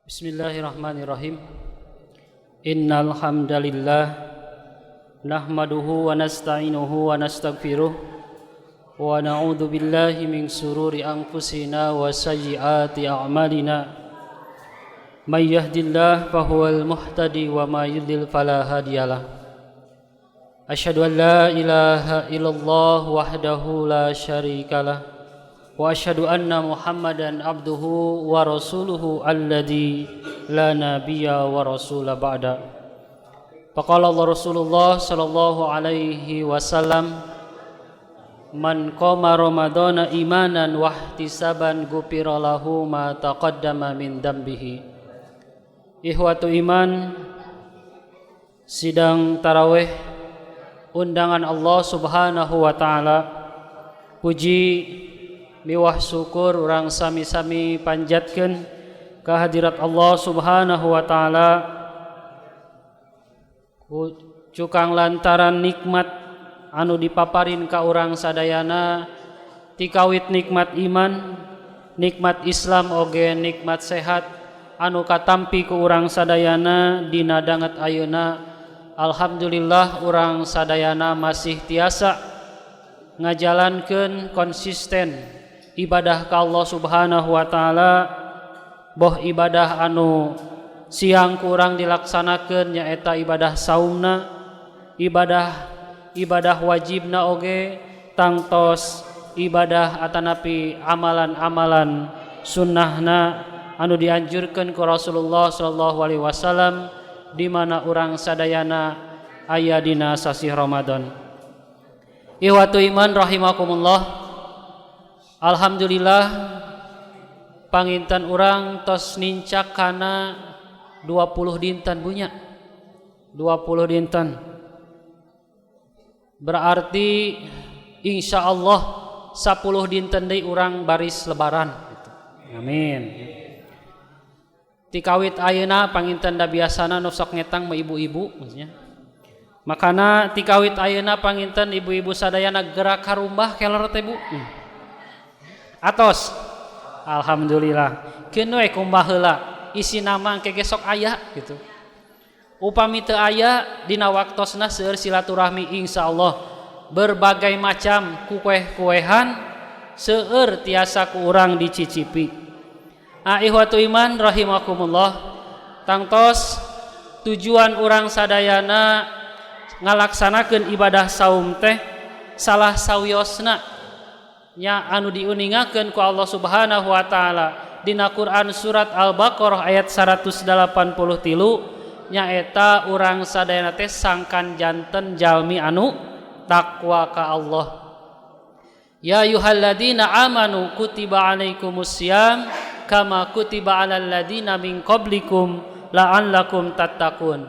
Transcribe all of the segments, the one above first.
Bismillahirrahmanirrahim. Innal hamdalillah nahmaduhu wa nasta'inuhu wa nastaghfiruh wa na'udzu billahi min sururi anfusina wa sayyiati a'malina. May yahdihillahu fahuwal muhtadi wa may yudlil fala hadiyalah. Asyhadu an la ilaha illallah wahdahu la syarikalah wa asyhadu anna Muhammadan abduhu wa rasuluhu alladzi la nabiyya wa rasula ba'da. Faqala Allah Rasulullah sallallahu alaihi wasallam, man qama ramadhana imanan wa ihtisaban ghufira lahu ma taqaddama min dambihi. Ikhwatu iman, sidang tarawih undangan Allah Subhanahu wa taala, puji miwah syukur urang sami-sami panjatkeun kehadirat Allah Subhanahu wa taala cukang lantaran nikmat anu dipaparin ka urang sadayana, tikawit nikmat iman, nikmat Islam, oge nikmat sehat anu katampi ku urang sadayana dina danget ayeuna. Alhamdulillah, urang sadayana masih tiasa ngajalankeun konsisten ibadah ka Allah Subhanahu wa taala, boh ibadah anu siang kurang dilaksanakeun, nyaeta ibadah saumna, ibadah ibadah wajibna, oge tangtos ibadah atanapi amalan-amalan sunnahna anu dianjurkan ku Rasulullah sallallahu alaihi wasallam, di mana urang sadayana aya dina sasih Ramadan. Ikhwatu iman rahimakumullah. Alhamdulillah, panginten urang tos nincak kana 20 dinten punya 20 dinten, berarti insya Allah 10 dinten deui urang baris lebaran gitu. Amin. Tikawit ayeuna panginten, da biasana nu sok ngetang mah ibu-ibu maksudnya, makana tikawit ayeuna panginten ibu-ibu sadayana gerak karumbah keler teh, Bu. Atos, alhamdulillah, keun we kumbah heula, isina mah engke sok aya gitu. Upami teu aya dina waktosna, seueur silaturahmi, insyaallah berbagai macam kue-kuehan seueur tiasa ku urang dicicipi. Ah, ikhwatu iman rahimakumullah, tangtos tujuan urang sadayana ngalaksanakeun ibadah saum teh salah sawiosna nya anu diuningakeun ku Allah Subhanahu wa taala dina Quran surat Al-Baqarah ayat 183, nyaeta urang sadayana teh sangkan janten jalmi anu takwa ka Allah. Ya ayyuhalladzina amanu kutiba alaikumusiyam kama kutiba alal ladzina min qablikum la'allakum tattaqun.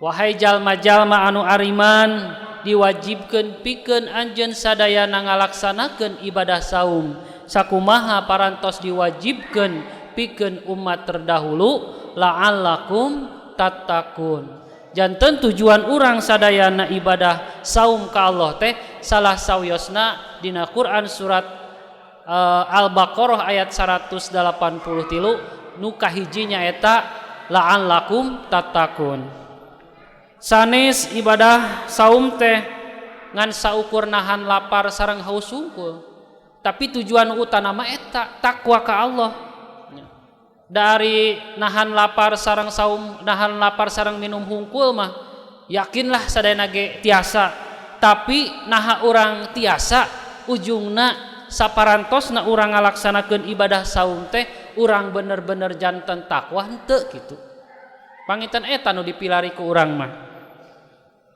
Wahai jalma-jalma anu ariman, diwajibkeun pikeun anjeun sadayana ngalaksanakeun ibadah saum sakumaha parantos diwajibkeun pikeun umat terdahulu, la'allakum tattaqun. Janten tujuan urang sadayana ibadah saum ka Allah teh salah sawiosna dina Quran surat Al-Baqarah ayat 183 nu kahijinya eta la'allakum tattaqun. Sanes ibadah saum teh ngan saukur nahan lapar sareng haus sungkul, tapi tujuan utama eta takwa ka Allah. Dari nahan lapar sareng saum, nahan lapar sareng minum hungkul mah yakinlah sadayana ge tiasa, tapi naha urang tiasa ujungna saparantosna urang ngalaksanakeun ibadah saum teh urang bener-bener janten takwa henteu gitu. Panginten eta nu dipilari ku urang mah.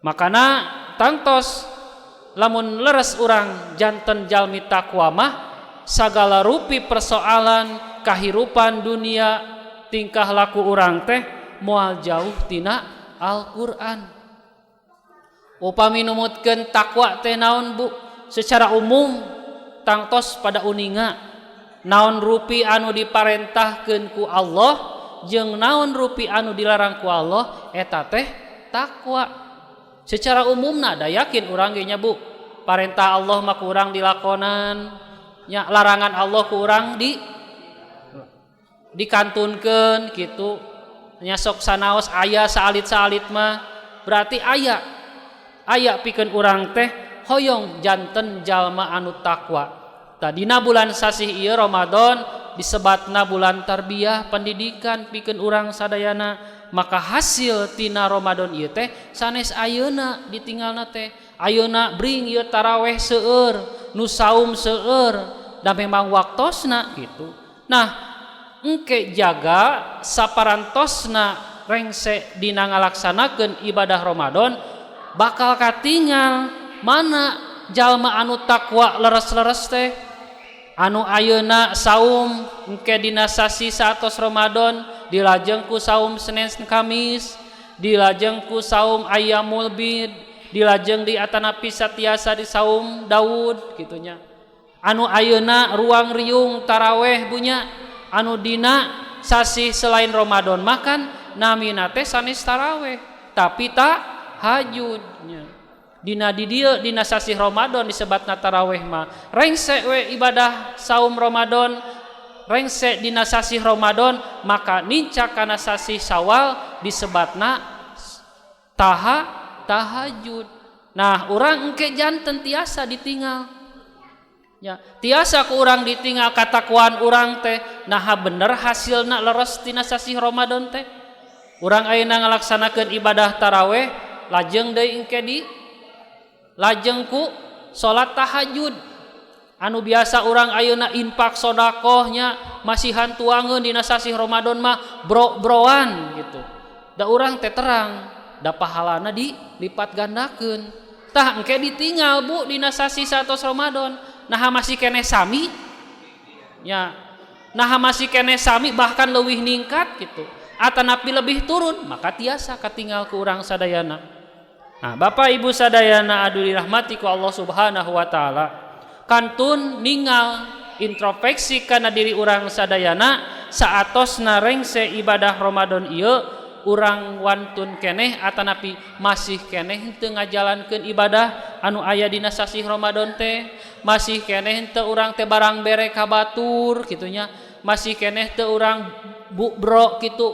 Makana tangtos lamun leres urang janten jalmi takwa mah, sagala rupi persoalan kahirupan dunia, tingkah laku urang teh moal jauh tina Al-Qur'an. Upami numutkeun takwa teh naon, Bu, secara umum tangtos pada uninga naon rupi anu diparentahkeun ku Allah jeung naon rupi anu dilarang ku Allah, eta teh takwa secara umum. Ada yakin urang ge nya, Bu, parentah Allah mah kurang dilakonan nya, larangan Allah kurang di Dikantunkeun kitu nya, sok sanaos aya saalit-saalit mah berarti aya aya pikeun urang teh hoyong janten jalma anu takwa. Tadina bulan sasih ieu Ramadan disebatna bulan tarbiyah, pendidikan pikeun urang sadayana. Maka hasil tina Ramadan ieu teh sanes ayeuna ditinggalna teh. Ayeuna bring ieu taraweh seueur nu saum, seueur da memang waktosna gitu. Nah, engke jaga saparantosna rengse dina ngalaksanakeun ibadah Ramadan, bakal katingal mana jalma anu takwa leres-leres teh. Anu ayeuna saum, engke dina sasi saatos Ramadan dilajeng ku saum Senin Kamis, dilajeng ku saum Ayyamul Bid, dilajeng di atanapi satiasa di saum Daud gitunya. Anu ayeuna ruang riung taraweh bunya, anu dina sasih selain Ramadan makan namina teh sanes taraweh tapi tahajudnya. Dina di dieu dina sasih Ramadan disebatna taraweh mah. Rengse we ibadah saum Ramadan, rengse dina sasih Ramadan, maka nincak kana sasih Syawal disebatna tahajud. Nah, urang engke janten tiasa ditinggal ya, tiasa ku urang ditinggal katakwaan urang teh. Nah, bener hasilna leres tina sasih Ramadan teh. Urang ayeuna ngalaksanakeun ibadah taraweh, lajeng deui engke di lajeng ku salat tahajud. Anu biasa urang ayeuna infak sodakohnya masihan tuangeun, dina sasih Ramadan mah bro-broan gitu. Da urang teh terang da pahalana dilipat gandakeun. Tah, engke ditinggal, Bu, dina sasih saatos Ramadan, nah masih keneh sami ya, nah masih keneh sami bahkan lebih ningkat gitu atanapi lebih turun, maka tiasa katinggal ku urang sadayana. Nah, Bapak Ibu sadayana anu dirahmati ku Allah Subhanahu wa taala, kantun ningal introspeksi kana diri urang sadayana, saatosna rengse ibadah Ramadan ieu urang wantun keneh atanapi masih keneh teu ngajalankeun ibadah anu aya dina sasih Ramadan teh? Masih keneh teu urang teh barang bere ka batur kitunya? Masih keneh teu urang, Bu, bro kitu,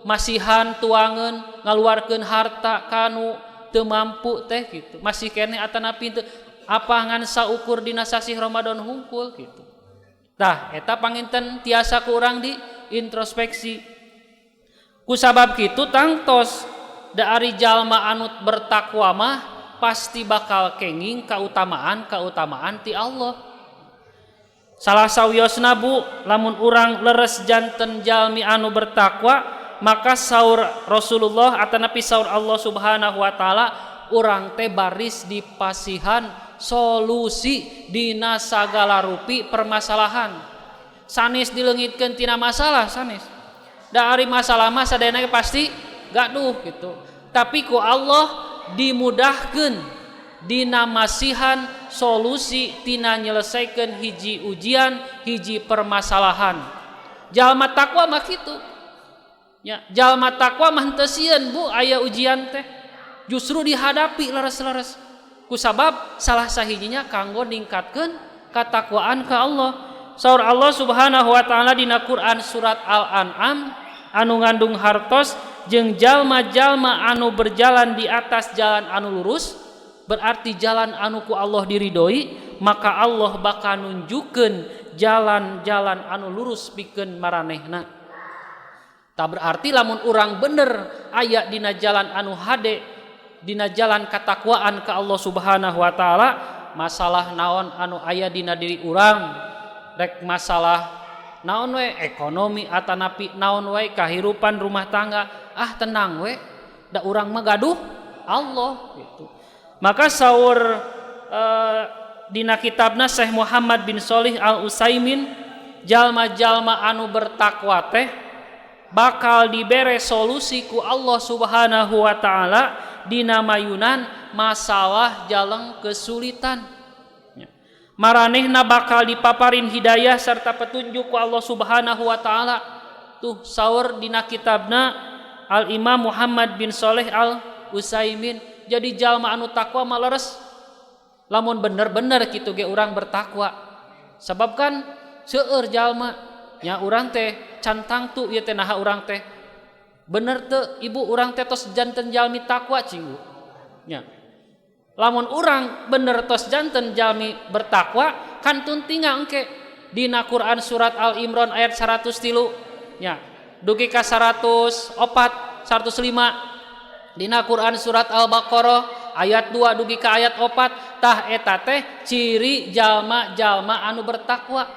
masihan tuangeun, ngaluarkeun harta kanu teu mampu teh gitu? Masih keneh atanapi teu? Apa ngan saukur dina sasih Ramadan hungkul gitu? Tah, eta panginten tiasa ku urang di introspeksi. Kusabab kitu tangtos da ari jalma anu bertakwa mah pasti bakal kenging kautamaan kautamaan ti Allah. Salah sawiosna, Bu, lamun urang leres janten jalmi anu bertakwa, maka saur Rasulullah atanapi saur Allah Subhanahu wa taala, urang teh baris dipasihan solusi dina sagala rupi permasalahan. Sanes dileungitkeun tina masalah, sanes. Da ari masalah mah sadayana pasti gaduh gitu, tapi ku Allah dimudahkan dina masihan solusi tina nyelesaikan hiji ujian, hiji permasalahan. Jalma takwa mah kitu ya. Jalma takwa mah henteu sieun, Bu, aya ujian teh justru dihadapi leres-leres, kusabab salah sahijinya kanggo ningkatkeun katakwaan ka Allah. Saur Allah Subhanahu wa taala dina Quran surat Al-An'am anu ngandung hartos jeung jalma-jalma anu berjalan di atas jalan anu lurus, berarti jalan anu ku Allah diridoi, maka Allah bakal nunjukkeun jalan-jalan anu lurus pikeun maranehna. Tak berarti lamun urang bener aya dina jalan anu hade, dina jalan katakwaan ka Allah Subhanahu wa taala, masalah naon anu aya dina diri urang, rek masalah naon we, ekonomi atanapi naon we, kahirupan rumah tangga, ah tenang we, da urang mah gaduh Allah gitu. Maka saur dina kitabna Syekh Muhammad bin Sholih Al Utsaimin, jalma-jalma anu bertakwa teh bakal dibere solusi ku Allah Subhanahu wa taala dina mayunan masalah jaleng kesulitan. Maranehna bakal dipaparin hidayah serta petunjuk ku Allah Subhanahu wa taala. Tuh, saur dina kitabna Al Imam Muhammad bin Soleh Al Utsaimin. Jadi jalma anu takwa mah leres, lamun bener-bener kitu ge urang bertakwa, sebab kan seueur jalma Nya urang teh can tangtu ieu teh, naha urang teh bener teu, Ibu, urang teh tos janten jalmi takwa, cing, Bu? Nya lamun urang bener tos janten jalmi bertakwa, kantun tinggal engke dina Quran surat Al Imran ayat 103 nya dugi ka 104, 105, dina Quran surat Al Baqarah ayat 2 dugi ka ayat 4. Tah, eta teh ciri jalma-jalma anu bertakwa: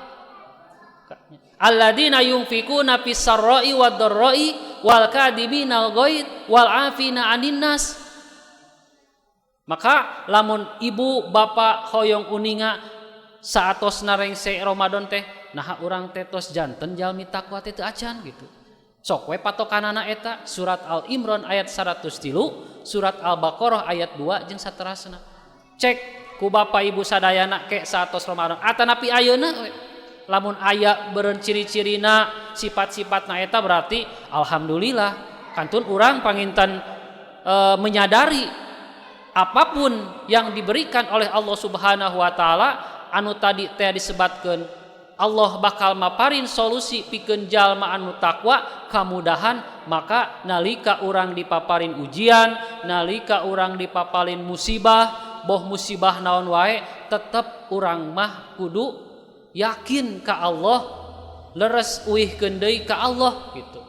alladzina yunfikuna fis sarra'i wad dharra'i wal kadiminal ghaid wal afina 'anin nas. Maka lamun ibu bapak hoyong uninga saatos narengse Ramadan teh, nah urang teh tos janten jalmi takwa teh teu acan gitu, sok we patokanana eta surat Al Imran ayat 103, surat Al Baqarah ayat 2 jeung saterasna. Cek ku bapak ibu sadayana ke saatos Ramadan atanapi ayeuna we. Lamun aya beren ciri-cirina, sifat-sifatna eta, berarti alhamdulillah kantun urang panginten menyadari apapun yang diberikan oleh Allah Subhanahu wa taala, anu tadi teh disebatkeun Allah bakal maparin solusi pikeun jalma anu takwa kamudahan. Maka nalika urang dipaparin ujian, nalika urang dipaparin musibah, boh musibah naon wae, tetep urang mah kudu yakin ka Allah, leres uihkeun deui ka Allah gitu.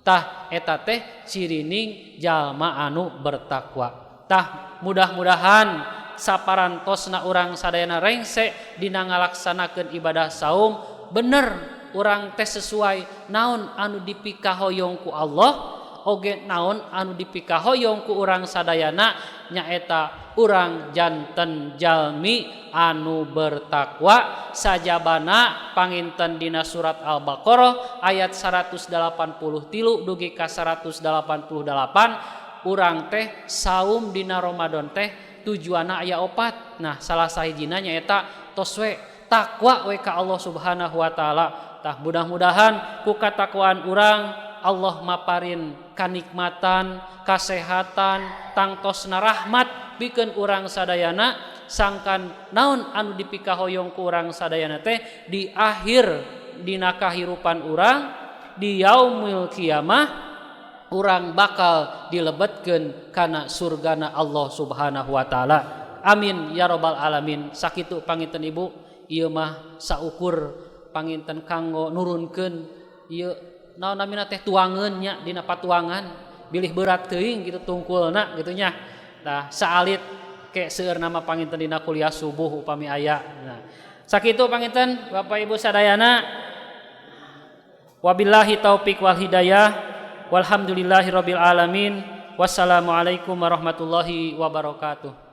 Tah, eta teh cirining jalma anu bertakwa. Tah, mudah-mudahan saparantosna urang sadayana rengse dina ngalaksanakeun ibadah saum, bener urang teh sesuai naon anu dipikahoyong ku Allah oge naon anu dipikahoyong ku urang sadayana, nyaeta urang janten jalmi anu bertakwa. Sajabana panginten dina surat Al-Baqarah ayat 183 dugi ka 188, urang teh saum dina Ramadan teh tujuanna aya opat. Nah, salah sahijina nyaeta tos we takwa we ka Allah Subhanahu wa taala. Tah, mudah-mudahan ku katakwaan urang Allah maparin kanikmatan, kasehatan, tangtosna rahmat pikeun urang sadayana, sangkan naon anu dipikahoyong ku urang sadayana teh di akhir dina kahirupan urang, di yaumil kiamah, urang bakal dilebetkeun kana surgana Allah Subhanahu wa taala. Amin ya robbal alamin. Sakitu panginten, Ibu, ieu mah saukur panginten kanggo nurunkeun ieu naon namina teh, tuangeun nya dina patuangan, bilih berat teuing gitu tungkulna gitu nya. Tah, saalit ke seueur nama panginten dina kuliah subuh upami aya. Nah, sakitu panginten Bapak Ibu sadayana. Wabillahi taufik wal hidayah, walhamdulillahirabbil alamin, wassalamualaikum warahmatullahi wabarakatuh.